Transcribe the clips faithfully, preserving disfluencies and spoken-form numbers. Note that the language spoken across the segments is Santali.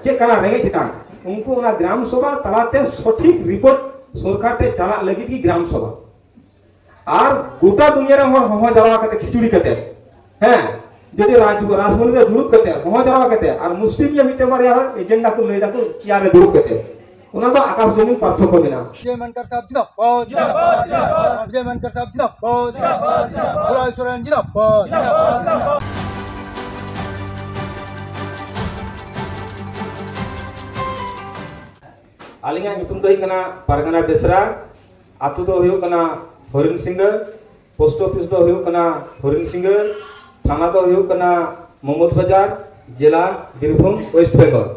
ᱪᱮᱫ ᱠᱟᱱᱟ ᱨᱮᱸᱜᱮᱡ ᱛᱮᱛᱟᱝ, ᱩᱱᱠᱩ ᱚᱱᱟ ᱜᱨᱟᱢ ᱥᱚᱵᱷᱟ ᱛᱟᱞᱟᱛᱮ ᱥᱚᱴᱷᱤᱠ ᱨᱤᱯᱳᱨᱴ ᱥᱚᱨᱠᱟᱨ ᱴᱷᱮᱱ ᱪᱟᱞᱟᱜ ᱞᱟᱹᱜᱤᱫ ᱜᱮ ᱜᱨᱟᱢ ᱥᱚᱵᱷᱟ᱾ ᱟᱨ ᱜᱚᱴᱟ ᱫᱩᱱᱤᱭᱟᱹ ᱨᱮᱱ ᱦᱚᱲ ᱦᱚᱦᱚ ᱡᱟᱣᱨᱟ ᱠᱟᱛᱮ, ᱠᱷᱤᱪᱩᱲᱤ ᱠᱟᱛᱮ, ᱦᱮᱸ, ᱡᱩᱫᱤ ᱨᱟᱡᱽ-, ᱨᱟᱡᱽᱵᱷᱚᱵᱚᱱ ᱨᱮ ᱫᱩᱲᱩᱵ ᱠᱟᱛᱮ, ᱦᱚᱦᱚ ᱡᱟᱣᱨᱟ ᱠᱟᱛᱮ, ᱟᱨ ᱢᱩᱥᱞᱤᱢ ᱜᱮ ᱢᱤᱫᱴᱮᱱ ᱵᱟᱨᱭᱟ ᱦᱚᱲ ᱮᱡᱮᱱᱰᱟ ᱠᱚ ᱞᱟᱹᱭ ᱫᱟᱠᱚ ᱪᱮᱭᱟᱨ ᱨᱮ ᱫᱩᱲᱩᱵ ᱠᱟᱛᱮ, ᱚᱱᱟ ᱫᱚ ᱟᱠᱟᱥ ᱡᱚᱢᱤᱱ ᱯᱟᱨᱛᱷᱚᱠᱠᱚ ᱢᱮᱱᱟᱜᱼᱟ᱾ ᱡᱮ ᱢᱮᱱᱠᱟᱨ ᱥᱟᱦᱮᱵᱽ ᱡᱤᱱᱫᱟᱵᱟᱫ᱾ ᱡᱤᱱᱫᱟᱵᱟᱫ, ᱡᱤᱱᱫᱟᱵᱟᱫ᱾ ᱡᱮ ᱢᱮᱱᱠᱟᱨ ᱥᱟᱦᱮᱵᱽ ᱡᱤᱱᱫᱟᱵᱟᱫ᱾ ᱡᱤᱱᱫᱟᱵᱟᱫ, ᱡᱤᱱᱫᱟᱵᱟᱫ᱾ ᱵᱷᱳᱞᱟ ᱥᱚᱨᱮᱱ ᱡᱤᱱᱫᱟᱵᱟᱫ᱾ ᱡᱤᱱᱫᱟᱵᱟᱫ, ᱡᱤᱱᱫᱟᱵᱟᱫ᱾ ᱟᱹᱞᱤᱧᱟᱜ ᱧᱩᱛᱩᱢ ᱫᱚ ᱦᱩᱭᱩᱜ ᱠᱟᱱᱟ ᱯᱟᱨᱜᱟᱱᱟ ᱵᱮᱥᱨᱟ᱾ ᱟᱛᱳ ᱫᱚ ᱦᱩᱭᱩᱜ ᱠᱟᱱᱟ ᱦᱚᱨᱤᱱ ᱥᱤᱝᱜᱟᱹ᱾ ᱯᱳᱥᱴ ᱚᱯᱷᱤᱥ ᱫᱚ ᱦᱩᱭᱩᱜ ᱠᱟᱱᱟ ᱦᱚᱨᱤᱱ ᱥᱤᱝᱜᱟᱹ᱾ ᱛᱷᱟᱱᱟ ᱫᱚ ᱦᱩᱭᱩᱜ ᱠᱟᱱᱟ ᱢᱚᱢᱚᱫ ᱵᱟᱡᱟᱨ, ᱡᱮᱞᱟ ᱵᱤᱨᱵᱷᱩᱢ, ᱳᱭᱮᱥᱴ ᱵᱮᱝᱜᱚᱞ᱾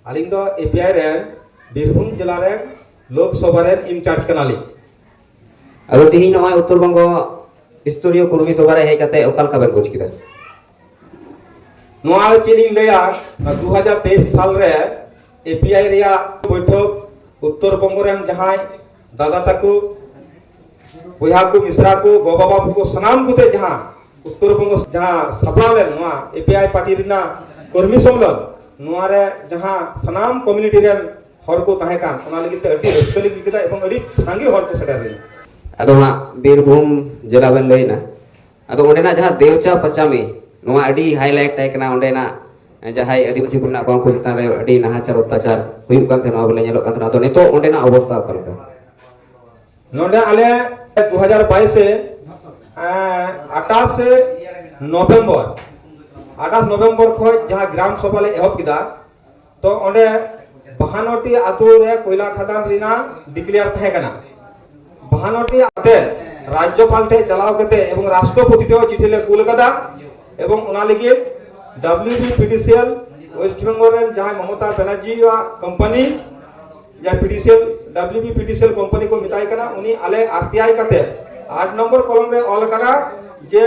ᱟᱹᱞᱤᱧ ᱫᱚ ᱮ ᱯᱤ ᱟᱭ ᱨᱮᱱ ᱵᱤᱨᱵᱷᱩᱢ ᱡᱮᱞᱟ ᱨᱮᱱ ᱞᱳᱠᱥᱚᱵᱷᱟ ᱨᱮᱱ ᱤᱱᱪᱟᱨᱡᱽ ᱠᱟᱱᱟᱞᱤᱧ᱾ ᱟᱫᱚ ᱛᱤᱦᱤᱧ ᱱᱚᱜᱼᱚᱭ ᱩᱛᱛᱚᱨ ᱵᱚᱝᱜᱚ ᱥᱛᱚᱨᱤᱭᱚ ᱠᱚᱨᱢᱤ ᱥᱚᱵᱷᱟ ᱨᱮ ᱦᱮᱡ ᱠᱟᱛᱮ ᱚᱠᱟ ᱞᱮᱠᱟ ᱵᱮᱱ ᱵᱩᱡᱽ ᱠᱮᱫᱟ? ᱱᱚᱣᱟ ᱨᱮ ᱪᱮᱫ ᱤᱧ ᱞᱟᱹᱭᱟ, ᱱᱚᱣᱟ ᱫᱩ ᱦᱟᱡᱟᱨ ᱛᱮᱭᱤᱥ ᱥᱟᱞ ᱨᱮ ᱮ ᱯᱤ ᱟᱭ ᱨᱮᱭᱟᱜ ᱵᱳᱭᱴᱷᱚᱠ ᱩᱛᱛᱚᱨ ᱵᱚᱝᱜᱚ ᱨᱮᱱ ᱡᱟᱦᱟᱸᱭ ᱫᱟᱫᱟ ᱛᱟᱠᱚ, ᱵᱚᱭᱦᱟ ᱠᱚ, ᱢᱤᱥᱨᱟ ᱠᱚ, ᱜᱚ ᱵᱟᱵᱟ ᱠᱚ ᱥᱟᱱᱟᱢ ᱠᱚᱛᱮ ᱡᱟᱦᱟᱸ ᱩᱛᱛᱚᱨ ᱵᱚᱝᱜᱚ ᱡᱟᱦᱟᱸ ᱥᱟᱯᱲᱟᱣ ᱞᱮᱱ ᱱᱚᱣᱟ ᱮ ᱯᱤ ᱟᱭ ᱯᱟᱨᱴᱤ ᱨᱮᱱᱟᱜ ᱠᱚᱨᱢᱤ ᱥᱚᱢᱢᱮᱞᱚᱱ, ᱱᱚᱣᱟ ᱨᱮ ᱡᱟᱦᱟᱸ ᱥᱟᱱᱟᱢ ᱠᱚᱢᱤᱭᱩᱱᱤᱴᱤ ᱨᱮᱱ ᱦᱚᱲ ᱠᱚ ᱛᱟᱦᱮᱸ ᱠᱟᱱ, ᱚᱱᱟ ᱞᱟᱹᱜᱤᱫ ᱛᱮ ᱟᱹᱰᱤ ᱨᱟᱹᱥᱠᱟᱹ ᱞᱤᱧ ᱟᱹᱭᱠᱟᱹᱣ ᱠᱮᱫᱟ ᱮᱵᱚᱝ ᱟᱹᱰᱤ ᱥᱟᱸᱜᱮ ᱦᱚᱲ ᱠᱚ ᱥᱮᱴᱮᱨ ᱞᱮᱱᱟ᱾ ᱟᱫᱚ ᱦᱟᱸᱜ ᱵᱤᱨᱵᱷᱩᱢ ᱡᱮᱞᱟ ᱵᱮᱱ ᱞᱟᱹᱭᱮᱱᱟ, ᱟᱫᱚ ᱚᱸᱰᱮᱱᱟᱜ ᱡᱟᱦᱟᱸ ᱫᱮᱣᱪᱟ ᱯᱟᱪᱟᱢᱤ, ᱱᱚᱣᱟ ᱟᱹᱰᱤ ᱦᱟᱭᱞᱟᱭᱤᱴ ᱛᱟᱦᱮᱸ ᱠᱟᱱᱟ᱾ ᱚᱸᱰᱮᱱᱟᱜ ᱡᱟᱦᱟᱸᱭ ᱟᱹᱫᱤᱵᱟᱹᱥᱤ ᱠᱚ ᱢᱮᱱᱟᱜ ᱠᱚᱣᱟ, ᱩᱱᱠᱩ ᱪᱮᱛᱟᱱ ᱨᱮ ᱟᱹᱰᱤ ᱱᱟᱦᱟᱪᱟᱨ ᱚᱛᱛᱟᱪᱟᱨ ᱦᱩᱭᱩᱜ ᱠᱟᱱ ᱛᱟᱦᱮᱸ, ᱱᱚᱣᱟ ᱵᱚᱞᱮ ᱧᱮᱞᱚᱜ ᱠᱟᱱ ᱛᱟᱦᱮᱸ᱾ ᱟᱫᱚ ᱱᱤᱛᱚᱜ ᱚᱸᱰᱮᱱᱟᱜ ᱚᱵᱚᱥᱛᱟ ᱚᱠᱟ ᱞᱮᱠᱟ? ᱱᱚᱰᱮ ᱟᱞᱮ ᱫᱩ ᱦᱟᱡᱟᱨ ᱵᱟᱭᱤᱥ ᱨᱮ, ᱮᱸ, ᱟᱴᱷᱟᱥ ᱱᱚᱵᱷᱮᱢᱵᱚᱨ, ᱟᱴᱷᱟᱥ ᱱᱚᱵᱷᱮᱢᱵᱚᱨ ᱠᱷᱚᱱ ᱡᱟᱦᱟᱸ ᱜᱨᱟᱢ ᱥᱚᱵᱷᱟ ᱞᱮ ᱮᱦᱚᱵ ᱠᱮᱫᱟ, ᱛᱚ ᱚᱸᱰᱮ ᱵᱟᱦᱟᱱᱱᱚ ᱴᱤ ᱟᱛᱳ ᱨᱮ ᱠᱚᱭᱞᱟ ᱠᱷᱟᱫᱟᱱ ᱨᱮᱱᱟᱜ ᱰᱤᱠᱞᱮᱭᱟᱨ ᱛᱟᱦᱮᱸ ᱠᱟᱱᱟ᱾ ᱵᱟᱦᱟᱱᱱᱚ ᱴᱤ ᱟᱛᱮ ᱨᱟᱡᱽᱡᱚᱯᱟᱞ ᱴᱷᱮᱱ ᱪᱟᱞᱟᱣ ᱠᱟᱛᱮ ᱮᱵᱚᱝ ᱨᱟᱥᱴᱨᱚᱯᱚᱛᱤ ᱴᱷᱮᱱ ᱦᱚᱸ ᱪᱤᱴᱷᱤ ᱞᱮ ᱠᱩᱞ ᱟᱠᱟᱫᱟ᱾ ᱮᱵᱚᱝ ᱚᱱᱟ ᱞᱟᱹᱜᱤᱫ W B P D C L West Bengal ᱨᱮᱱ ᱡᱟᱦᱟᱸᱭ ᱢᱚᱢᱚᱛᱟ ᱵᱟᱱᱟᱨᱡᱤᱭᱟᱜ ᱠᱳᱢᱯᱟᱱᱤ, ᱡᱟᱦᱟᱸ P D C L, W B P D C L company ᱠᱚ ᱢᱮᱛᱟᱭ ᱠᱟᱱᱟ, ᱩᱱᱤ ᱟᱞᱮ ᱟᱨ ᱴᱤ ᱟᱭ ᱠᱟᱛᱮ ᱟᱴ ᱱᱚᱢᱵᱚᱨ ᱠᱚᱞᱚᱢ ᱨᱮ ᱚᱞ ᱟᱠᱟᱱᱟ ᱡᱮ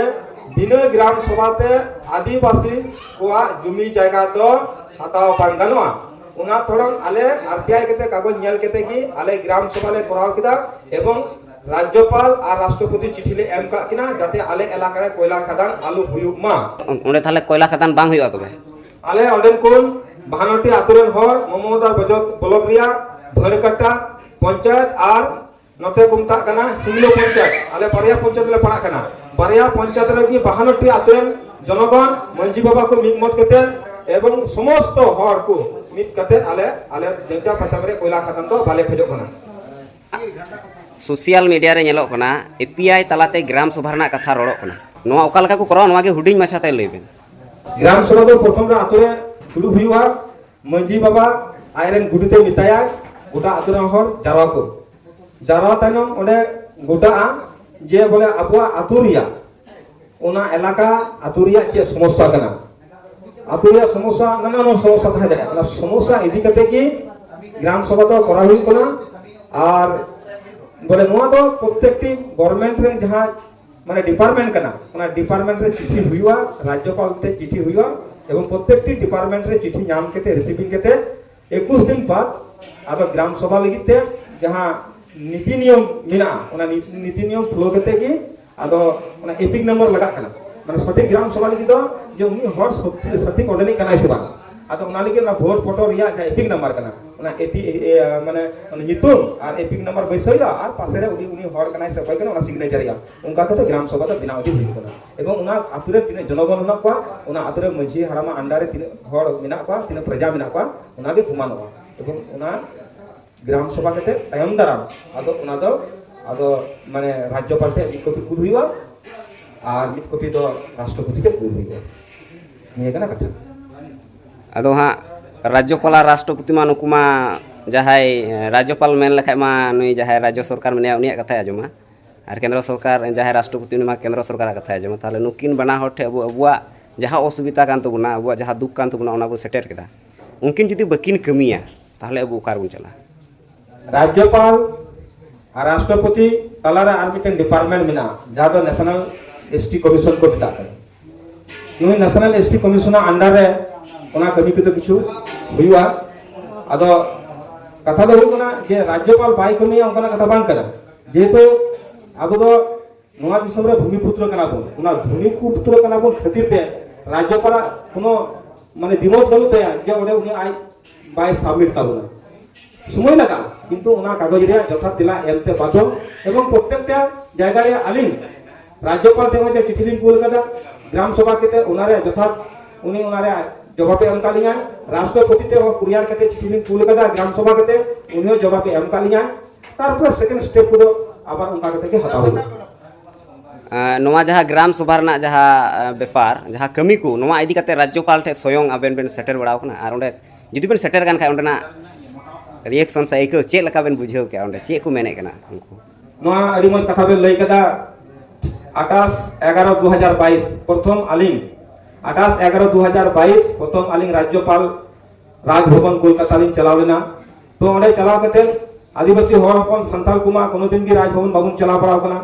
ᱵᱤᱱᱟᱹ ᱜᱨᱟᱢ ᱥᱚᱵᱷᱟ ᱛᱮ ᱟᱹᱫᱤᱵᱟᱹᱥᱤ ᱠᱚᱣᱟᱜ ᱡᱩᱢᱤ ᱡᱟᱭᱜᱟ ᱫᱚ ᱦᱟᱛᱟᱣ ᱵᱟᱝ ᱜᱟᱱᱚᱜᱼᱟ᱾ ᱚᱱᱟ ᱛᱷᱚᱲᱚᱝ ᱟᱞᱮ ᱟᱨ ᱴᱤ ᱟᱭ ᱠᱟᱛᱮ ᱠᱟᱜᱚᱡᱽ ᱧᱮᱞ ᱠᱟᱛᱮ ᱜᱮ ᱟᱞᱮ ᱜᱨᱟᱢ ᱥᱚᱵᱷᱟ ᱞᱮ ᱠᱚᱨᱟᱣ ᱠᱮᱫᱟ ᱮᱵᱚᱝ ᱨᱟᱡᱽᱡᱚᱯᱟᱞ ᱟᱨ ᱨᱟᱥᱴᱨᱚᱯᱚᱛᱤ ᱪᱤᱴᱷᱤ ᱞᱮ ᱮᱢ ᱠᱟᱜ ᱠᱤᱱᱟ ᱡᱟᱛᱮ ᱟᱞᱮ ᱮᱞᱟᱠᱟ ᱨᱮ ᱠᱚᱭᱞᱟ ᱠᱷᱟᱫᱟᱱ ᱟᱞᱚ ᱦᱩᱭᱩᱜ ᱢᱟ᱾ ᱚᱸᱰᱮ ᱛᱟᱦᱞᱮ ᱠᱚᱭᱞᱟ ᱠᱷᱟᱫᱟᱱ ᱵᱟᱝ ᱦᱩᱭᱩᱜᱼᱟ ᱛᱚᱵᱮ? ᱟᱞᱮ ᱚᱸᱰᱮᱱ ᱠᱚ ᱵᱟᱦᱟᱱᱱᱚ ᱴᱤ ᱟᱛᱳ ᱨᱮᱱ ᱦᱚᱲ ᱢᱚᱢᱚᱫᱟ ᱵᱚᱡᱚᱛ ᱵᱞᱚᱠ ᱨᱮᱭᱟᱜ ᱵᱷᱟᱹᱲᱠᱟᱴᱟ ᱯᱚᱧᱪᱟᱭᱮᱛ ᱟᱨ ᱱᱚᱛᱮ ᱠᱚ ᱢᱮᱛᱟᱜ ᱠᱟᱱᱟ ᱦᱤᱝᱞᱳ ᱯᱚᱧᱪᱟᱭᱮᱛ, ᱟᱞᱮ ᱵᱟᱨᱭᱟ ᱯᱚᱧᱪᱟᱭᱮᱛ ᱞᱮ ᱯᱟᱲᱟᱜ ᱠᱟᱱᱟ᱾ ᱵᱟᱨᱭᱟ ᱯᱚᱧᱪᱟᱭᱮᱛ ᱨᱮᱜᱮ ᱵᱟᱦᱟᱱᱱᱚ ᱴᱤ ᱟᱛᱳ ᱨᱮᱱ ᱡᱚᱱᱚᱜᱚᱱ ᱢᱟᱹᱡᱷᱤ ᱵᱟᱵᱟ ᱠᱚ ᱢᱤᱫ ᱢᱚᱛ ᱠᱟᱛᱮ ᱮᱵᱚᱝ ᱥᱚᱢᱚᱥᱛᱚ ᱦᱚᱲ ᱠᱚ ᱢᱤᱫ ᱠᱟᱛᱮ ᱟᱞᱮ ᱟᱞᱮ ᱡᱮᱢᱪᱟ ᱯᱟᱪᱟᱢ ᱨᱮ ᱠᱚᱭᱞᱟ ᱠᱷᱟᱫᱟᱱ ᱫᱚ ᱵᱟᱞᱮ ᱠᱷᱚᱡᱚᱜ ᱠᱟᱱᱟ᱾ ᱥᱳᱥᱤᱭᱟᱞ ᱢᱤᱰᱤᱭᱟ ᱨᱮ ᱧᱮᱞᱚᱜ ᱠᱟᱱᱟ, ᱮ ᱯᱤ ᱟᱭ ᱛᱟᱞᱟᱛᱮ ᱜᱨᱟᱢ ᱥᱚᱵᱷᱟ ᱨᱮᱱᱟᱜ ᱠᱟᱛᱷᱟ ᱨᱚᱲᱚᱜ ᱠᱟᱱᱟ᱾ ᱱᱚᱣᱟ ᱚᱠᱟ ᱞᱮᱠᱟ ᱠᱚ ᱠᱚᱨᱟᱣᱟ, ᱱᱚᱣᱟ ᱜᱮ ᱦᱩᱰᱤᱧ ᱢᱟᱪᱷᱟ ᱛᱮ ᱞᱟᱹᱭ ᱵᱮᱱ᱾ ᱜᱨᱟᱢ ᱥᱚᱵᱷᱟ ᱫᱚ ᱯᱨᱚᱛᱷᱚᱢ ᱨᱮ ᱟᱛᱳ ᱨᱮ ᱫᱩᱲᱩᱵ ᱦᱩᱭᱩᱜᱼᱟ᱾ ᱢᱟᱹᱡᱷᱤ ᱵᱟᱵᱟ ᱟᱡᱨᱮᱱ ᱜᱩᱰᱤᱛᱮ ᱢᱮᱛᱟᱭᱟ, ᱜᱚᱴᱟ ᱟᱛᱳ ᱨᱮᱱ ᱦᱚᱲ ᱡᱟᱨᱣᱟ ᱠᱚ᱾ ᱡᱟᱨᱣᱟ ᱛᱟᱭᱱᱚᱢ ᱚᱸᱰᱮ ᱜᱚᱴᱟᱜᱼᱟ ᱡᱮ ᱵᱚᱞᱮ ᱟᱵᱚᱣᱟᱜ ᱟᱛᱳ ᱨᱮᱭᱟᱜ ᱚᱱᱟ ᱮᱞᱟᱠᱟ, ᱟᱛᱳ ᱨᱮᱭᱟᱜ ᱪᱮᱫ ᱥᱚᱢᱚᱥᱥᱟ ᱠᱟᱱᱟ, ᱟᱛᱳ ᱨᱮᱭᱟᱜ ᱥᱚᱢᱚᱥᱥᱟ, ᱱᱟᱱᱟ ᱦᱩᱱᱟᱹᱨ ᱥᱚᱢᱚᱥᱥᱟ ᱛᱟᱦᱮᱸ ᱫᱟᱲᱮᱭᱟᱜᱼᱟ᱾ ᱚᱱᱟ ᱥᱚᱢᱚᱥᱥᱟ ᱤᱫᱤ ᱠᱟᱛᱮ ᱜᱮ ᱜᱨᱟᱢ ᱥᱚᱵᱷᱟ ᱫᱚ ᱠᱚᱨᱟᱣ ᱦᱩᱭᱩᱜ ᱠᱟᱱᱟ᱾ ᱟᱨ ᱵᱚᱞᱮ ᱱᱚᱣᱟ ᱫᱚ ᱯᱨᱚᱛᱮᱠᱴᱤ ᱜᱚᱵᱷᱚᱨᱱᱢᱮᱱᱴ ᱨᱮᱱ ᱡᱟᱦᱟᱸ ᱢᱟᱱᱮ ᱰᱤᱯᱟᱨᱴᱢᱮᱱᱴ ᱠᱟᱱᱟ, ᱚᱱᱟ ᱰᱤᱯᱟᱨᱴᱢᱮᱱᱴ ᱨᱮ ᱪᱤᱴᱷᱤ ᱦᱩᱭᱩᱜᱼᱟ, ᱨᱟᱡᱽᱡᱚᱯᱟᱞ ᱛᱮ ᱪᱤᱴᱷᱤ ᱦᱩᱭᱩᱜᱼᱟ, ᱮᱵᱚᱝ ᱯᱨᱚᱛᱮᱠᱴᱤ ᱰᱤᱯᱟᱨᱴᱢᱮᱱᱴ ᱨᱮ ᱪᱤᱴᱷᱤ ᱧᱟᱢ ᱠᱟᱛᱮ, ᱨᱤᱥᱤᱵᱷᱤᱝ ᱠᱟᱛᱮ ᱮᱠᱩᱥ ᱫᱤᱱ ᱵᱟᱫ ᱟᱫᱚ ᱜᱨᱟᱢ ᱥᱚᱵᱷᱟ ᱞᱟᱹᱜᱤᱫ ᱛᱮ ᱡᱟᱦᱟᱸ ᱱᱤᱛᱤ ᱱᱤᱭᱚᱢ ᱢᱮᱱᱟᱜᱼᱟ, ᱚᱱᱟ ᱱᱤ- ᱱᱤᱛᱤ ᱱᱤᱭᱚᱢ ᱯᱷᱚᱞᱳ ᱠᱟᱛᱮ ᱜᱮ ᱟᱫᱚ ᱚᱱᱟ ᱮᱯᱤᱠ ᱱᱟᱢᱵᱟᱨ ᱞᱟᱜᱟᱜ ᱠᱟᱱᱟ᱾ ᱢᱟᱱᱮ ᱥᱚᱴᱷᱤᱠ ᱜᱨᱟᱢ ᱥᱚᱵᱷᱟ ᱞᱟᱹᱜᱤᱫ ᱫᱚ ᱡᱮ ᱩᱱᱤ ᱦᱚᱲ ᱥᱚᱴᱷᱤᱠ ᱚᱸᱰᱮᱱᱤᱡ ᱠᱟᱱᱟᱭ ᱥᱮ ᱵᱟᱝ, ᱟᱫᱚ ᱚᱱᱟ ᱞᱟᱹᱜᱤᱫ ᱚᱱᱟ ᱵᱷᱳᱴ ᱯᱚᱴᱚ ᱨᱮᱭᱟᱜ ᱡᱟᱦᱟᱸ ᱮᱯᱤᱠ ᱱᱟᱢᱵᱟᱨ ᱠᱟᱱᱟ, ᱚᱱᱟ ᱮᱯᱤ ᱮ- ᱢᱟᱱᱮ ᱚᱱᱟ ᱧᱩᱛᱩᱢ ᱟᱨ ᱮᱯᱤᱠ ᱱᱟᱢᱵᱟᱨ ᱵᱟᱹᱭᱥᱟᱹᱣ ᱦᱩᱭᱩᱜᱼᱟ ᱟᱨ ᱯᱟᱥᱮ ᱨᱮ ᱩᱱᱤ ᱩᱱᱤ ᱦᱚᱲ ᱠᱟᱱᱟᱭ ᱥᱮ ᱚᱠᱚᱭ ᱠᱟᱱᱟ, ᱚᱱᱟ ᱥᱤᱜᱽᱱᱮᱪᱟᱨ ᱦᱩᱭᱩᱜᱼᱟ᱾ ᱚᱱᱠᱟ ᱠᱟᱛᱮ ᱜᱨᱟᱢ ᱥᱚᱵᱷᱟ ᱫᱚ ᱵᱮᱱᱟᱣ ᱤᱫᱤ ᱦᱩᱭᱩᱜ ᱠᱟᱱᱟ᱾ ᱮᱵᱚᱝ ᱚᱱᱟ ᱟᱛᱳ ᱨᱮ ᱛᱤᱱᱟᱹᱜ ᱡᱚᱱᱚᱜᱚᱱ ᱢᱮᱱᱟᱜ ᱠᱚᱣᱟ, ᱚᱱᱟ ᱟᱛᱳ ᱨᱮ ᱢᱟᱹᱡᱷᱤ ᱦᱟᱲᱟᱢᱟᱜ ᱟᱱᱰᱟᱨ ᱨᱮ ᱛᱤᱱᱟᱹᱜ ᱦᱚᱲ ᱢᱮᱱᱟᱜ ᱠᱚᱣᱟ, ᱛᱤᱱᱟᱹᱜ ᱯᱨᱚᱡᱟ ᱢᱮᱱᱟᱜ ᱠᱚᱣᱟ, ᱚᱱᱟ ᱜᱮ ᱥᱚᱢᱟᱱᱚᱜᱼᱟ᱾ ᱮᱵᱚᱝ ᱚᱱᱟ ᱜᱨᱟᱢ ᱥᱚᱵᱷᱟ ᱠᱟᱛᱮ ᱛᱟᱭᱚᱢ ᱫᱟᱨᱟᱢ ᱟᱫᱚ ᱚᱱᱟ ᱫᱚ ᱟᱫᱚ ᱢᱟᱱᱮ ᱨᱟᱡᱽᱡᱚᱯᱟᱞ ᱴᱷᱮᱱ ᱢᱤᱫ ᱠᱚᱯᱤ ᱠᱩᱞ ᱦᱩᱭᱩᱜᱼᱟ ᱟᱨ ᱢᱤᱫ ᱠᱚᱯᱤ ᱫᱚ ᱨᱟᱥᱴᱨᱚᱯᱚᱛᱤ ᱴᱷᱮᱱ ᱠᱩᱞ ᱦᱩᱭᱩᱜᱼᱟ᱾ ᱱᱤᱭᱟᱹ ᱠᱟᱱᱟ ᱠᱟᱛᱷᱟ᱾ ᱟᱫᱚ ᱦᱟᱸᱜ ᱨᱟᱡᱽᱡᱚᱯᱟᱞ ᱟᱨ ᱨᱟᱥᱴᱨᱚᱯᱚᱛᱤ ᱢᱟ ᱱᱩᱠᱩ ᱢᱟ ᱡᱟᱦᱟᱸᱭ ᱨᱟᱡᱽᱡᱚᱯᱟᱞ ᱢᱮᱱ ᱞᱮᱠᱷᱟᱡ ᱢᱟ ᱱᱩᱭ ᱡᱟᱦᱟᱸᱭ ᱨᱟᱡᱽᱡᱚ ᱥᱚᱨᱠᱟᱨ ᱢᱮᱱᱟᱭᱟ ᱩᱱᱤᱭᱟᱜ ᱠᱟᱛᱷᱟᱭ ᱟᱸᱡᱚᱢᱟ, ᱟᱨ ᱠᱮᱱᱫᱨᱚ ᱥᱚᱨᱠᱟᱨ ᱡᱟᱦᱟᱸᱭ ᱨᱟᱥᱴᱨᱚᱯᱚᱛᱤ ᱩᱱᱤ ᱢᱟ ᱠᱮᱱᱫᱨᱚ ᱥᱚᱨᱠᱟᱨᱟᱜ ᱠᱟᱛᱷᱟᱭ ᱟᱸᱡᱚᱢᱟ᱾ ᱛᱟᱦᱚᱞᱮ ᱱᱩᱠᱤᱱ ᱵᱟᱱᱟ ᱦᱚᱲ ᱴᱷᱮᱱ ᱟᱵᱚ ᱟᱵᱚᱣᱟᱜ ᱡᱟᱦᱟᱸ ᱚᱥᱩᱵᱤᱫᱷᱟ ᱠᱟᱱ ᱛᱟᱵᱚᱱᱟ, ᱟᱵᱚᱣᱟᱜ ᱡᱟᱦᱟᱸ ᱫᱩᱠ ᱠᱟᱱ ᱛᱟᱵᱚᱱᱟ, ᱚᱱᱟ ᱵᱚᱱ ᱥᱮᱴᱮᱨ ᱠᱮᱫᱟ᱾ ᱩᱱᱠᱤᱱ ᱡᱩᱫᱤ ᱵᱟᱹᱠᱤᱱ ᱠᱟᱹᱢᱤᱭᱟ, ᱛᱟᱦᱚᱞᱮ ᱟᱵᱚ ᱚᱠᱟ ᱨᱮᱵᱚᱱ ᱪᱟᱞᱟᱜᱼᱟ? ᱨᱟᱡᱽᱡᱚᱯᱟᱞ ᱟᱨ ᱨᱟᱥᱴᱨᱚᱯᱚᱛᱤ ᱛᱟᱞᱟᱨᱮ ᱟᱨ ᱢᱤᱫᱴᱮᱱ ᱰᱤᱯᱟᱨᱴᱢᱮᱱᱴ ᱢᱮᱱᱟᱜᱼᱟ, ᱡᱟᱦᱟᱸ ᱫᱚ ᱱᱮᱥᱱᱟᱞ ᱮᱥᱴᱤ ᱠᱚᱢᱤᱥᱚᱱ ᱠᱚ ᱢᱮᱛᱟᱜ ᱠᱟᱱᱟ᱾ ᱱᱩᱭ ᱱᱮᱥᱱᱟᱞ ᱮᱥᱴᱤ ᱠᱚᱢᱤᱥᱚᱱᱟᱜ ᱟᱱᱰᱟᱨ ᱨᱮ ᱚᱱᱟ ᱠᱟᱹᱢᱤ ᱠᱚᱫᱚ ᱠᱤᱪᱷᱩ ᱦᱩᱭᱩᱜᱼᱟ᱾ ᱟᱫᱚ ᱠᱟᱛᱷᱟ ᱫᱚ ᱦᱩᱭᱩᱜ ᱠᱟᱱᱟ ᱡᱮ ᱨᱟᱡᱽᱡᱚᱯᱟᱞ ᱵᱟᱭ ᱠᱟᱹᱢᱤᱭᱟ ᱚᱱᱠᱟᱱᱟᱜ ᱠᱟᱛᱷᱟ ᱵᱟᱝ ᱠᱟᱱᱟ, ᱡᱮᱦᱮᱛᱩ ᱟᱵᱚ ᱫᱚ ᱱᱚᱣᱟ ᱫᱤᱥᱚᱢ ᱨᱮ ᱵᱷᱩᱢᱤᱯᱩᱛᱨᱚ ᱠᱟᱱᱟ ᱵᱚᱱ᱾ ᱚᱱᱟ ᱵᱷᱩᱢᱤᱯᱩᱛᱨᱚ ᱠᱟᱱᱟ ᱵᱚᱱ ᱠᱷᱟᱹᱛᱤᱨ ᱛᱮ ᱨᱟᱡᱽᱡᱚᱯᱟᱞᱟᱜ ᱠᱳᱱᱳ ᱢᱟᱱᱮ ᱫᱤᱢᱚᱛ ᱵᱟᱹᱱᱩᱜ ᱛᱟᱭᱟ ᱡᱮ ᱚᱸᱰᱮ ᱩᱱᱤ ᱟᱡ ᱵᱟᱭ ᱥᱟᱵᱢᱤᱴ ᱛᱟᱵᱚᱱᱟ᱾ ᱥᱚᱢᱚᱭ ᱞᱟᱜᱟᱜᱼᱟ, ᱠᱤᱱᱛᱩ ᱚᱱᱟ ᱠᱟᱜᱚᱡᱽ ᱨᱮᱭᱟᱜ ᱡᱚᱛᱷᱟᱛ ᱛᱮᱞᱟ ᱮᱢᱛᱮ ᱵᱟᱫᱽᱫᱷᱚ᱾ ᱮᱵᱚᱝ ᱯᱨᱚᱛᱛᱮᱠᱴᱟ ᱡᱟᱭᱜᱟ ᱨᱮ ᱟᱹᱞᱤᱧ ᱨᱟᱡᱽᱡᱚᱯᱟᱞ ᱴᱷᱮᱱ ᱦᱚᱸ ᱡᱮ ᱪᱤᱴᱷᱤ ᱞᱤᱧ ᱠᱩᱞ ᱠᱟᱫᱟ, ᱜᱨᱟᱢ ᱥᱚᱵᱷᱟ ᱠᱟᱛᱮ ᱚᱱᱟᱨᱮ ᱡᱚᱛᱷᱟᱛ ᱩᱱᱤ ᱚᱱᱟᱨᱮ ᱡᱚᱵᱟᱵᱮ ᱮᱢ ᱠᱟᱫ ᱞᱤᱧᱟᱭ᱾ ᱨᱟᱥᱴᱨᱚᱯᱚᱛᱤ ᱴᱷᱮᱱ ᱦᱚᱸ ᱠᱩᱨᱤᱭᱟᱨ ᱠᱟᱛᱮ ᱪᱤᱴᱷᱤ ᱞᱤᱧ ᱠᱩᱞ ᱠᱟᱫᱟ, ᱜᱨᱟᱢ ᱥᱚᱵᱷᱟ ᱠᱟᱛᱮ ᱩᱱᱤ ᱦᱚᱸ ᱡᱚᱵᱟᱵᱮ ᱮᱢ ᱠᱟᱫ ᱞᱤᱧᱟᱭ᱾ ᱛᱟᱨᱯᱚᱨᱮ ᱥᱮᱠᱮᱱᱰ ᱥᱴᱮᱯ ᱠᱚᱫᱚ ᱟᱵᱟᱨ ᱚᱱᱠᱟ ᱠᱟᱛᱮ ᱜᱮ ᱦᱟᱛᱟᱣ ᱦᱩᱭᱩᱜᱼᱟ᱾ ᱟᱸ, ᱱᱚᱣᱟ ᱡᱟᱦᱟᱸ ᱜᱨᱟᱢ ᱥᱚᱵᱷᱟ ᱨᱮᱱᱟᱜ ᱡᱟᱦᱟᱸ ᱟᱸ, ᱵᱮᱯᱟᱨ, ᱡᱟᱦᱟᱸ ᱠᱟᱹᱢᱤ ᱠᱚ, ᱱᱚᱣᱟ ᱤᱫᱤ ᱠᱟᱛᱮ ᱨᱟᱡᱽᱡᱚᱯᱟᱞ ᱴᱷᱮᱱ ᱥᱚᱭᱚᱝ ᱟᱵᱮᱱ ᱵᱮᱱ ᱥᱮᱴᱮᱨ ᱵᱟᱲᱟᱣ ᱠᱟᱱᱟ? ᱟᱨ ᱚᱸᱰᱮ ᱡᱩᱫᱤ ᱵᱮᱱ ᱥᱮᱴᱮᱨ ᱠᱟᱱ ᱠᱷᱟᱡ, ᱚᱸᱰᱮᱱᱟᱜ ᱨᱤᱭᱮᱠᱥᱚᱱ ᱥᱮ ᱟᱹᱭᱠᱟᱹᱣ ᱪᱮᱫ ᱞᱮᱠᱟ ᱵᱮᱱ ᱵᱩᱡᱷᱟᱹᱣ ᱠᱮᱜᱼᱟ? ᱚᱸᱰᱮ ᱪᱮᱫ ᱠᱚ ᱢᱮᱱᱮᱫ ᱠᱟᱱᱟ ᱩᱱᱠᱩ? ᱱᱚᱣᱟ ᱟᱹᱰᱤ ᱢᱚᱡᱽ ᱠᱟᱛᱷᱟ ᱵᱮᱱ ᱞᱟᱹᱭ ᱠᱟᱫᱟ᱾ ᱟᱴᱷᱟᱥ ᱮᱜᱟᱨᱚ ᱫᱩ ᱦᱟᱡᱟᱨ ᱵᱟᱭᱤᱥ ᱯᱨᱚᱛᱷᱚᱢ ᱟᱹᱞᱤᱧ ᱟᱴᱷᱟᱥ ᱮᱜᱟᱨᱚ ᱫᱩ ᱦᱟᱡᱟᱨ ᱵᱟᱭᱤᱥ ᱯᱨᱚᱛᱷᱚᱢ ᱟᱹᱞᱤᱧ ᱨᱟᱡᱽᱡᱚᱯᱟᱞ ᱨᱟᱡᱽᱵᱷᱚᱵᱚᱱ ᱠᱳᱞᱠᱟᱛᱟ ᱞᱤᱧ ᱪᱟᱞᱟᱣ ᱞᱮᱱᱟ᱾ ᱛᱚ ᱚᱸᱰᱮ ᱪᱟᱞᱟᱣ ᱠᱟᱛᱮ ᱟᱹᱫᱤᱵᱟᱹᱥᱤ ᱦᱚᱲ ᱦᱚᱯᱚᱱ ᱥᱟᱱᱛᱟᱲ ᱠᱚᱢᱟ ᱠᱳᱱᱳ ᱫᱤᱱ ᱜᱮ ᱨᱟᱡᱽᱵᱷᱚᱵᱚᱱ ᱵᱟᱵᱚᱱ ᱪᱟᱞᱟᱣ ᱵᱟᱲᱟᱣ ᱠᱟᱱᱟ᱾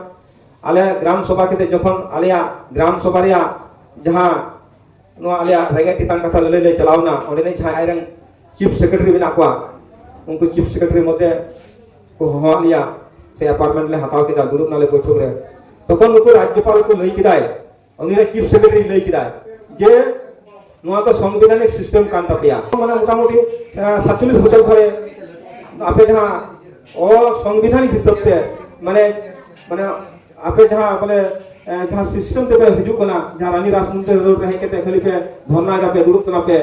ᱟᱞᱮ ᱜᱨᱟᱢ ᱥᱚᱵᱷᱟ ᱠᱟᱛᱮ ᱡᱚᱠᱷᱚᱱ ᱟᱞᱮᱭᱟᱜ ᱜᱨᱟᱢ ᱥᱚᱵᱷᱟ ᱨᱮᱭᱟᱜ ᱡᱟᱦᱟᱸ ᱱᱚᱣᱟ ᱟᱞᱮᱭᱟᱜ ᱨᱮᱸᱜᱮᱡ ᱛᱮᱛᱟᱝ ᱠᱟᱛᱷᱟ ᱞᱟᱹᱞᱟᱹᱭ ᱞᱮ ᱪᱟᱞᱟᱣ ᱮᱱᱟ, ᱚᱸᱰᱮᱱᱤᱡ ᱡᱟᱦᱟᱸᱭ ᱟᱡᱨᱮᱱ ᱪᱤᱯ ᱥᱮᱠᱨᱮᱴᱟᱨᱤ ᱢᱮᱱᱟᱜ ᱠᱚᱣᱟ, ᱩᱱᱠᱩ ᱪᱤᱯ ᱥᱮᱠᱨᱮᱴᱟᱨᱤ ᱢᱚᱫᱽᱫᱷᱮ ᱠᱚ ᱦᱚᱦᱚᱣᱟᱫ ᱞᱮᱭᱟ, ᱥᱮ ᱮᱯᱚᱭᱮᱱᱴᱢᱮᱱᱴ ᱞᱮ ᱦᱟᱛᱟᱣ ᱠᱮᱫᱟ, ᱫᱩᱲᱩᱵ ᱱᱟᱞᱮ ᱵᱳᱭᱴᱷᱚᱠ ᱨᱮ᱾ ᱛᱚᱠᱷᱚᱱ ᱱᱩᱠᱩ ᱨᱟᱡᱽᱡᱚᱯᱟᱞ ᱠᱚ ᱞᱟᱹᱭ ᱠᱮᱫᱟᱭ, ᱩᱱᱤ ᱨᱮ ᱪᱤᱯ ᱥᱮᱠᱨᱮᱴᱟᱨᱤ ᱞᱟᱹᱭ ᱠᱮᱫᱟᱭ ᱡᱮ ᱱᱚᱣᱟ ᱫᱚ ᱥᱚᱝᱵᱤᱫᱷᱟᱱᱤᱠ ᱥᱤᱥᱴᱮᱢ ᱠᱟᱱ ᱛᱟᱯᱮᱭᱟ᱾ ᱢᱟᱱᱮ ᱢᱚᱴᱟᱢᱩᱴᱤ ᱥᱟᱛᱪᱚᱞᱞᱤᱥ ᱵᱚᱪᱷᱚᱨ ᱫᱷᱚᱨᱮ ᱟᱯᱮ ᱡᱟᱦᱟᱸ ᱚᱥᱚᱝᱵᱤᱫᱷᱟᱱᱤᱠ ᱦᱤᱥᱟᱹᱵ ᱛᱮ ᱢᱟᱱᱮ ᱢᱟᱱᱮ ᱟᱯᱮ ᱡᱟᱦᱟᱸ ᱵᱚᱞᱮ ᱡᱟᱦᱟᱸ ᱥᱤᱥᱴᱮᱢ ᱛᱮᱯᱮ ᱦᱤᱡᱩᱜ ᱠᱟᱱᱟ, ᱡᱟᱦᱟᱸ ᱨᱟᱱᱤ ᱨᱟᱥᱢᱚᱱᱤ ᱨᱳᱰ ᱨᱮ ᱦᱮᱡ ᱠᱟᱛᱮ ᱠᱷᱟᱹᱞᱤ ᱯᱮ ᱫᱷᱚᱨᱱᱟ ᱫᱟᱯᱮ, ᱫᱩᱲᱩᱵ ᱠᱟᱱᱟ ᱯᱮ,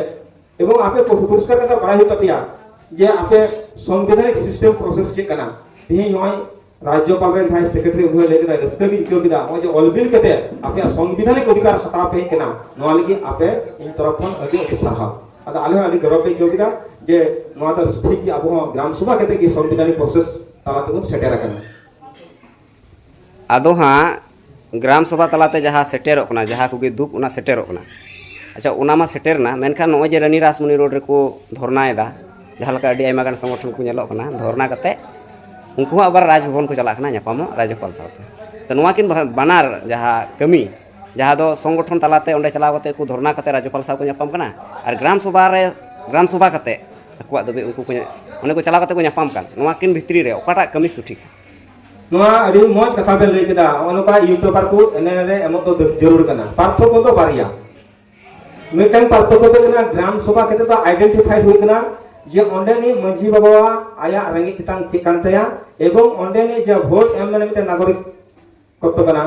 ᱮᱵᱚᱝ ᱟᱯᱮ ᱯᱚᱨᱤᱥᱠᱟᱨ ᱠᱟᱛᱮ ᱵᱟᱲᱟᱭ ᱦᱩᱭᱩᱜ ᱛᱟᱯᱮᱭᱟ ᱡᱮ ᱟᱯᱮ ᱥᱚᱝᱵᱤᱫᱷᱟᱱᱤᱠ ᱥᱤᱥᱴᱮᱢ ᱯᱨᱚᱥᱮᱥ ᱪᱮᱫ ᱠᱟᱱᱟ᱾ ᱛᱮᱦᱮᱧ ᱱᱚᱜᱼᱚᱭ ᱨᱟᱡᱽᱡᱚᱯᱟᱞ ᱨᱮᱱ ᱡᱟᱦᱟᱸᱭ ᱥᱮᱠᱨᱮᱴᱟᱨᱤ, ᱩᱱᱤ ᱦᱚᱸ ᱞᱟᱹᱭ ᱠᱮᱫᱟ, ᱨᱟᱹᱥᱠᱟᱹ ᱜᱤᱧ ᱟᱹᱭᱠᱟᱹᱣ ᱠᱮᱫᱟ, ᱱᱚᱜᱼᱚᱭ ᱡᱮ ᱚᱞ ᱵᱤᱞ ᱠᱟᱛᱮ ᱟᱯᱮᱭᱟᱜ ᱥᱚᱝᱵᱤᱫᱷᱟᱱᱤᱠ ᱚᱫᱷᱤᱠᱟᱨ ᱦᱟᱛᱟᱣ ᱯᱮ ᱦᱮᱡ ᱠᱟᱱᱟ, ᱱᱚᱣᱟ ᱞᱟᱹᱜᱤᱫ ᱟᱯᱮ ᱤᱧ ᱛᱚᱨᱚᱯ ᱠᱷᱚᱱ ᱟᱹᱰᱤ ᱟᱹᱰᱤ ᱥᱟᱨᱦᱟᱣ᱾ ᱟᱫᱚ ᱟᱞᱮ ᱦᱚᱸ ᱟᱹᱰᱤ ᱜᱚᱨᱚᱵ ᱞᱮ ᱟᱹᱭᱠᱟᱹᱣ ᱠᱮᱫᱟ ᱡᱮ ᱱᱚᱣᱟ ᱫᱚ ᱴᱷᱤᱠ ᱜᱮ ᱟᱵᱚ ᱦᱚᱸ ᱜᱨᱟᱢ ᱥᱚᱵᱷᱟ ᱠᱟᱛᱮ ᱜᱮ ᱥᱚᱝᱵᱤᱫᱷᱟᱱᱤᱠ ᱯᱨᱚᱥᱮᱥ ᱛᱟᱞᱟ ᱛᱮᱵᱚᱱ ᱥᱮᱴᱮᱨ ᱟᱠᱟᱱᱟ᱾ ᱟᱫᱚ ᱦᱟᱸᱜ ᱜᱨᱟᱢ ᱥᱚᱵᱷᱟ ᱛᱟᱞᱟᱛᱮ ᱡᱟᱦᱟᱸ ᱥᱮᱴᱮᱨᱚᱜ ᱠᱟᱱᱟ, ᱡᱟᱦᱟᱸ ᱠᱚᱜᱮ ᱫᱩᱠ, ᱚᱱᱟ ᱥᱮᱴᱮᱨᱚᱜ ᱠᱟᱱᱟ᱾ ᱟᱪᱪᱷᱟ, ᱚᱱᱟ ᱢᱟ ᱥᱮᱴᱮᱨᱱᱟ, ᱢᱮᱱᱠᱷᱟᱱ ᱱᱚᱜᱼᱚᱭ ᱡᱮ ᱨᱟᱱᱤ ᱨᱟᱥᱢᱚᱱᱤ ᱨᱳᱰ ᱨᱮᱠᱚ ᱫᱷᱚᱨᱱᱟᱭᱮᱫᱟ, ᱡᱟᱦᱟᱸ ᱞᱮᱠᱟ ᱟᱹᱰᱤ ᱟᱭᱢᱟ ᱜᱟᱱ ᱥᱚᱝᱜᱚᱴᱷᱚᱱ ᱠᱚ ᱧᱮᱞᱚᱜ ᱠᱟᱱᱟ, ᱫᱷᱚᱨᱱᱟ ᱠᱟᱛᱮ ᱩᱱᱠᱩ ᱦᱚᱸ ᱟᱵᱟᱨ ᱨᱟᱡᱽᱵᱷᱚᱵᱚᱱ ᱠᱚ ᱪᱟᱞᱟᱜ ᱠᱟᱱᱟ ᱧᱟᱯᱟᱢᱚᱜ ᱨᱟᱡᱽᱡᱚᱯᱟᱞ ᱥᱟᱶᱛᱮ᱾ ᱛᱚ ᱱᱚᱣᱟ ᱠᱤᱱ ᱵᱟ- ᱵᱟᱱᱟᱨ ᱡᱟᱦᱟᱸ ᱠᱟᱹᱢᱤ, ᱡᱟᱦᱟᱸ ᱫᱚ ᱥᱚᱝᱜᱚᱴᱷᱚᱱ ᱛᱟᱞᱟᱛᱮ ᱚᱸᱰᱮ ᱪᱟᱞᱟᱣ ᱠᱟᱛᱮ ᱠᱚ ᱫᱷᱚᱨᱱᱟ ᱠᱟᱛᱮ ᱨᱟᱡᱽᱡᱚᱯᱟᱞ ᱥᱟᱶ ᱠᱚ ᱧᱟᱯᱟᱢ ᱠᱟᱱᱟ, ᱟᱨ ᱜᱨᱟᱢ ᱥᱚᱵᱷᱟ ᱨᱮ, ᱜᱨᱟᱢ ᱥᱚᱵᱷᱟ ᱠᱟᱛᱮ ᱟᱠᱚᱣᱟᱜ ᱫᱟᱹᱵᱤ ᱩᱱᱠᱩ ᱠᱚ ᱧᱟ- ᱚᱸᱰᱮ ᱠᱚ ᱪᱟᱞᱟᱣ ᱠᱟᱛᱮ ᱠᱚ ᱧᱟᱯᱟᱢ ᱠᱟᱱ, ᱱᱚᱣᱟ ᱠᱤᱱ ᱵᱷᱤᱛᱨᱤ ᱨᱮ ᱚᱠᱟᱴᱟᱜ ᱠᱟᱹᱢᱤ ᱥᱚᱴᱷᱤᱠᱟ? ᱱᱚᱣᱟ ᱟᱹᱰᱤ ᱢᱚᱡᱽ ᱠᱟᱛᱷᱟ ᱵᱮᱱ ᱞᱟᱹᱭ ᱠᱮᱫᱟ᱾ ᱱᱚᱜᱼᱚ ᱱᱚᱝᱠᱟ ᱤᱭᱩᱛᱷ ᱯᱮᱯᱟᱨ ᱠᱚ ᱮᱱᱮ ᱨᱮ ᱮᱢᱚᱜ ᱫᱚ ᱡᱟᱹᱨᱩᱲ ᱠᱟᱱᱟ᱾ ᱯᱟᱨᱛᱷᱚᱠᱠᱚ ᱫᱚ ᱵᱟᱨᱭᱟ᱾ ᱢᱤᱫᱴᱟᱝ ᱯᱟᱨᱛᱷᱚᱠᱠᱚ ᱫᱚ ᱠᱟᱱᱟ, ᱜᱨᱟᱢ ᱥᱚᱵᱷᱟ ᱠᱷᱮᱛᱨᱮ ᱫᱚ ᱟᱭᱰᱮᱱᱴᱤᱯᱷᱟᱭ ᱦᱩᱭ ᱠᱟᱱᱟ ᱡᱮ ᱚᱸᱰᱮᱱᱤᱡ ᱢᱟᱹᱡᱷᱤ ᱵᱟᱵᱟᱣᱟᱜ ᱟᱭᱟᱜ ᱨᱮᱸᱜᱮᱡ ᱛᱮᱛᱟᱝ ᱪᱮᱫ ᱠᱟᱱ ᱛᱟᱭᱟ, ᱮᱵᱚᱝ ᱚᱸᱰᱮᱱᱤᱡ ᱡᱮ ᱵᱷᱳᱴ ᱮᱢ ᱢᱟᱱᱮ ᱢᱤᱫᱴᱟᱝ ᱱᱟᱜᱚᱨᱤᱠ ᱠᱚᱨᱛᱚ ᱠᱟᱱᱟ᱾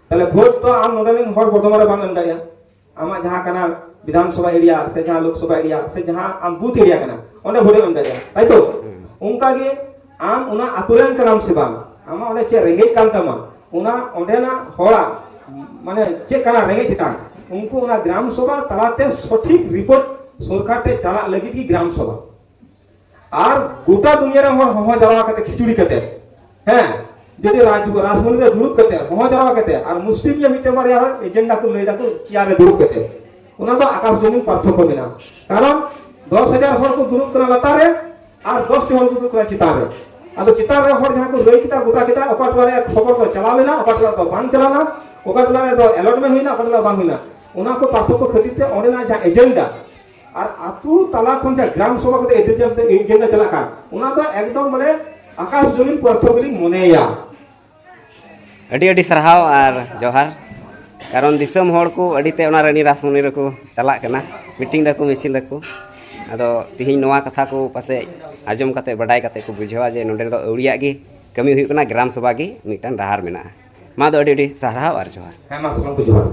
ᱛᱟᱦᱞᱮ ᱵᱷᱳᱴ ᱫᱚ ᱟᱢ ᱱᱚᱰᱮ ᱨᱮᱱ ᱦᱚᱲ ᱵᱚᱨᱫᱷᱚᱢᱟᱱ ᱨᱮ ᱵᱟᱢ ᱮᱢ ᱫᱟᱲᱮᱭᱟᱜᱼᱟ, ᱟᱢᱟᱜ ᱡᱟᱦᱟᱸ ᱠᱟᱱᱟ ᱵᱤᱫᱷᱟᱱ ᱥᱚᱵᱷᱟ ᱮᱨᱤᱭᱟ ᱥᱮ ᱡᱟᱦᱟᱸ ᱞᱳᱠ ᱥᱚᱵᱷᱟ ᱮᱨᱤᱭᱟ ᱥᱮ ᱡᱟᱦᱟᱸ ᱟᱢ ᱵᱩᱛᱷ ᱮᱨᱤᱭᱟ ᱠᱟᱱᱟ, ᱚᱸᱰᱮ ᱵᱷᱳᱴ ᱮᱢ ᱫᱟᱲᱮᱭᱟᱜᱼᱟ, ᱛᱟᱭ ᱛᱚ? ᱚᱱᱠᱟ ᱜᱮ ᱟᱢ ᱚᱱᱟ ᱟᱛᱳ ᱨᱮᱱ ᱠᱟᱱᱟᱢ ᱥᱮ ᱵᱟᱝ, ᱟᱢᱟᱜ ᱚᱸᱰᱮ ᱪᱮᱫ ᱨᱮᱸᱜᱮᱡ ᱠᱟᱱ ᱛᱟᱢᱟ, ᱚᱱᱟ ᱚᱸᱰᱮᱱᱟᱜ ᱦᱚᱲᱟᱜ ᱢᱟᱱᱮ ᱪᱮᱫ ᱠᱟᱱᱟ ᱨᱮᱸᱜᱮᱡ ᱛᱮᱛᱟᱝ, ᱩᱱᱠᱩ ᱚᱱᱟ ᱜᱨᱟᱢ ᱥᱚᱵᱷᱟ ᱛᱟᱞᱟᱛᱮ ᱥᱚᱴᱷᱤᱠ ᱨᱤᱯᱳᱨᱴ ᱥᱚᱨᱠᱟᱨ ᱴᱷᱮᱱ ᱪᱟᱞᱟᱜ ᱞᱟᱹᱜᱤᱫ ᱜᱮ ᱜᱨᱟᱢ ᱥᱚᱵᱷᱟ᱾ ᱟᱨ ᱜᱚᱴᱟ ᱫᱩᱱᱤᱭᱟᱹ ᱨᱮᱱ ᱦᱚᱲ ᱦᱚᱦᱚ ᱡᱟᱣᱨᱟ ᱠᱟᱛᱮ, ᱠᱷᱤᱪᱩᱲᱤ ᱠᱟᱛᱮ, ᱦᱮᱸ, ᱡᱩᱫᱤ ᱨᱟᱡᱽ-, ᱨᱟᱡᱽᱢᱚᱱᱤ ᱨᱮ ᱫᱩᱲᱩᱵ ᱠᱟᱛᱮ, ᱦᱚᱦᱚ ᱡᱟᱣᱨᱟ ᱠᱟᱛᱮ, ᱟᱨ ᱢᱩᱥᱞᱤᱢ ᱜᱮ ᱢᱤᱫᱴᱮᱱ ᱵᱟᱨᱭᱟ ᱦᱚᱲ ᱮᱡᱮᱱᱰᱟ ᱠᱚ ᱞᱟᱹᱭ ᱫᱟᱠᱚ ᱪᱮᱭᱟᱨ ᱨᱮ ᱫᱩᱲᱩᱵ ᱠᱟᱛᱮ, ᱚᱱᱟ ᱫᱚ ᱟᱠᱟᱥ ᱡᱚᱢᱤᱱ ᱯᱟᱨᱛᱷᱚᱠᱠᱚ ᱢᱮᱱᱟᱜᱼᱟ᱾ ᱠᱟᱨᱚᱱ ᱫᱚᱥ ᱦᱟᱡᱟᱨ ᱦᱚᱲ ᱠᱚ ᱫᱩᱲᱩᱵ ᱠᱟᱱᱟ ᱞᱟᱛᱟᱨ ᱨᱮ, ᱟᱨ ᱫᱚᱥ ᱴᱤ ᱦᱚᱲ ᱠᱚ ᱫᱩᱲᱩᱵ ᱠᱟᱱᱟ ᱪᱮᱛᱟᱱ ᱨᱮ᱾ ᱟᱫᱚ ᱪᱮᱛᱟᱱ ᱨᱮ ᱦᱚᱲ ᱡᱟᱦᱟᱸ ᱠᱚ ᱞᱟᱹᱭ ᱠᱮᱫᱟ, ᱜᱚᱴᱟ ᱠᱮᱫᱟ, ᱚᱠᱟ ᱴᱚᱞᱟ ᱨᱮ ᱠᱷᱚᱵᱚᱨ ᱫᱚ ᱪᱟᱞᱟᱣ ᱞᱮᱱᱟ, ᱚᱠᱟ ᱴᱚᱞᱟ ᱨᱮᱫᱚ ᱵᱟᱝ ᱪᱟᱞᱟᱣ ᱞᱮᱱᱟ, ᱚᱠᱟ ᱴᱚᱞᱟ ᱨᱮᱫᱚ ᱮᱞᱚᱴᱢᱮᱱᱴ ᱦᱩᱭᱱᱟ, ᱚᱠᱟ ᱴᱚᱞᱟ ᱨᱮᱫᱚ ᱵᱟᱝ ᱦᱩᱭᱱᱟ, ᱚᱱᱟ ᱠᱚ ᱯᱟᱨᱛᱷᱚᱠᱠᱚ ᱠᱷᱟᱹᱛᱤᱨ ᱛᱮ ᱚᱸᱰᱮᱱᱟᱜ ᱡᱟᱦᱟᱸ ᱮᱡᱮᱱᱰᱟ, ᱟᱨ ᱟᱛᱳ ᱛᱟᱞᱟ ᱠᱷᱚᱱ ᱡᱟᱦᱟᱸ ᱜᱨᱟᱢ ᱥᱚᱵᱷᱟ ᱠᱟᱛᱮ ᱮᱡᱮᱱᱰᱟ, ᱮᱡᱮᱱᱰᱟ ᱪᱟᱞᱟᱜ ᱠᱟᱱ, ᱚᱱᱟ ᱫᱚ ᱮᱠᱫᱚᱢ ᱢᱟᱱᱮ ᱟᱠᱟᱥ ᱡᱚᱢᱤᱱ ᱯᱟᱨᱛᱷᱚᱠᱠᱚ ᱞᱤᱧ ᱢᱚᱱᱮᱭᱟ᱾ ᱟᱹᱰᱤ ᱟᱹᱰᱤ ᱥᱟᱨᱦᱟᱣ ᱟᱨ ᱡᱚᱦᱟᱨ᱾ ᱠᱟᱨᱚᱱ ᱫᱤᱥᱚᱢ ᱦᱚᱲ ᱠᱚ ᱟᱹᱰᱤ ᱛᱮ ᱚᱱᱟ ᱨᱟᱱᱤ ᱨᱟᱥᱢᱚᱱᱤ ᱨᱮᱠᱚ ᱪᱟᱞᱟᱜ ᱠᱟᱱᱟ, ᱢᱤᱴᱤᱝ ᱫᱟᱠᱚ, ᱢᱤᱪᱷᱤᱞ ᱫᱟᱠᱚ᱾ ᱟᱫᱚ ᱛᱤᱦᱤᱧ ᱱᱚᱣᱟ ᱠᱟᱛᱷᱟ ᱠᱚ ᱯᱟᱥᱮᱡ ᱟᱸᱡᱚᱢ ᱠᱟᱛᱮ, ᱵᱟᱰᱟᱭ ᱠᱟᱛᱮ ᱠᱚ ᱵᱩᱡᱷᱟᱹᱣᱟ ᱡᱮ ᱱᱚᱸᱰᱮ ᱫᱚ ᱟᱹᱣᱲᱤᱭᱟᱜ ᱜᱮ ᱠᱟᱹᱢᱤ ᱦᱩᱭᱩᱜ ᱠᱟᱱᱟ, ᱜᱨᱟᱢ ᱥᱚᱵᱷᱟ ᱜᱮ ᱢᱤᱫᱴᱟᱝ ᱰᱟᱦᱟᱨ ᱢᱮᱱᱟᱜᱼᱟ᱾ ᱢᱟ ᱫᱚ ᱟᱹᱰᱤ ᱟᱹᱰᱤ ᱥᱟᱨᱦᱟᱣ ᱟᱨ ᱡᱚᱦᱟᱨ᱾ ᱦᱮᱸ, ᱢᱟ ᱥᱟᱱᱟᱢ ᱠᱚ ᱡᱚᱦᱟᱨ᱾